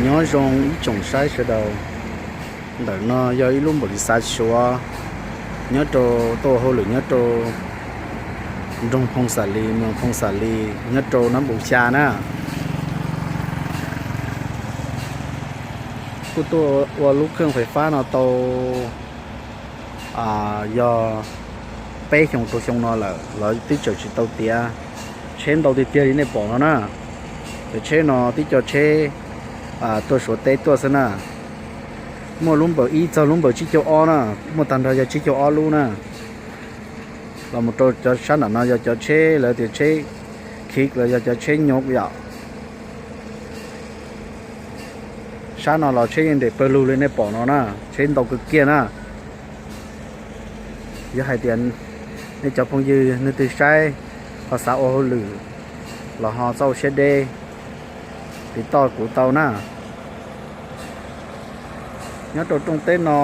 Nyob zoo ib tsoom saib sawv daws, ntawm no yog ib lub npaum li xav Suav, nyob rau, tuaj ua hauj lwm nyob rau nroog Phoo Xam Lis, moos Phoo Xam Lis, nyob rau Nab Npus Xya na. Kuj tuaj ua lub kheej fais fab no tau yog peb xyoo rau xyoo no lawm los twb tseem tsis tau tiav. Tsheb ntau tiag tiag li nej pom no na. Cov tsheb no tib co tsheb tuaj Suav teb tuaj xwb na. Muaj lub npaum ib txog lub npaum tsib caug ob na, muaj tag nrho yog tsib caug ob lub na. Los mus rau cov sab nram no yog cov tsheb lawv tias tsheb khiv los yog cov tsheb nyuv yom. Sab no los tsheb yeej nres pawg lug li nej pom no na, tsheb ntau kawg kiag na. Yog hais tias nej cov phooj ywg leej twg saib ho xav ua hauj lwm los ho txhob ua siab deb, tiv toj kuv tau na. Nyob rau rooj teb no,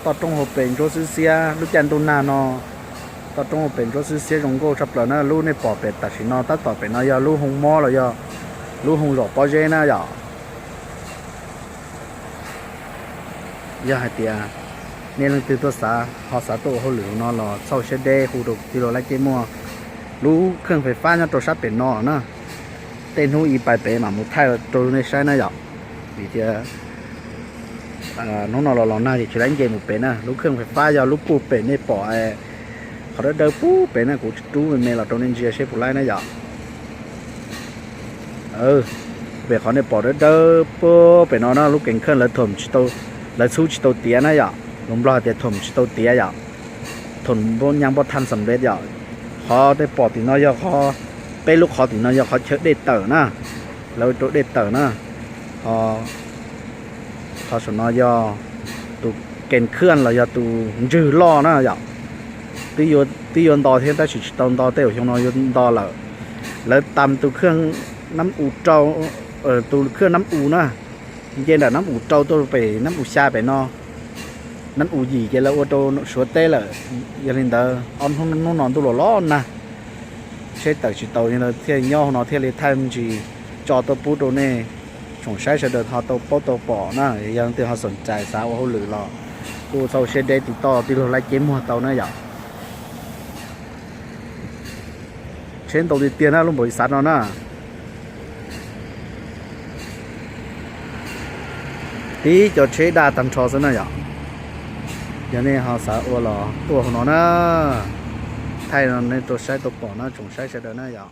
toj roob hauv pes ntsuab xwb xiab, lub caij ntuj nag no toj roob hauv pes ntsuab xwb xiab zoo nkauj tshaj plaws na. Lub nej pom pem tam sim no tab tom pem no yog lub hoo mob los yog lub hoo zom pob zeb na yom. Yog hais tias nej leej twg tuaj xav ho xav tuaj ua hauj lwm no los txhob ua siab deb, hu rau tij laug Laib Ceeb Muaj. Lub kheej fais fab nyob rau sab pem no na. Tej hnub ib pais pem mam mus thaij rau nej saib na yom. Vim tias hnub no los los nag ces tsis laib nce mus pem na. Lub kheej fais fab yog lub puag pem nej pom qhov dawb dawb puag pem na, kuv rub me me los rau nej ntsia seb puas laib na yom. Pem qhov nej pom dawb dawb puag pem no na, lub kees kheej lawv thaum tsis tau, lawv txhub tsis tau tiav na yom. Lus Nplog hais tias thaum tsis tau tiav yom, thaum npab nyab npab tham xam lej yom. Qhov nej pom tim no yog qhov, peb lub qhov tim no yog qhov chaw dej tawm na, lawv rau dej tawm na. Ho qhov saum no yog tus kees kheej los yog tus ntswg loj na yom. Twb yuav nto thiab tab sis tsis tau nto, tej zaum xyoo no yuav nto lawm. Lawv tas tus kheej nab u rau, tus kheej nab u na, nce nram nab u rau tuaj pem nab u xya pem no. Nab u yim ces lawv ua rau Suav teb lawm. Yog li ntawd ob hnub no ntuj los los nag, tsheb tawm tsis tau li ntawd thiaj nyob hauv no thiaj li thaij me ntsis tso tuaj pub rau nej tsoom saib sawv daws ho tau paub tau pom na. Yog leej twg ho xoom cais xav ua hauj lwm los kuj txhob ua siab deb, tiv toj tij laug Laib Ceeb Muag tau na yom. Tsheb ntau tiag tiag na lub npaum li xav no na. Tib co tsheb daj tag nrho xwb na yom. Yog nej ho xav ua los tuaj hauv no na, thaij nej rau saib tau pom na tsoom saib sawv daws na yom.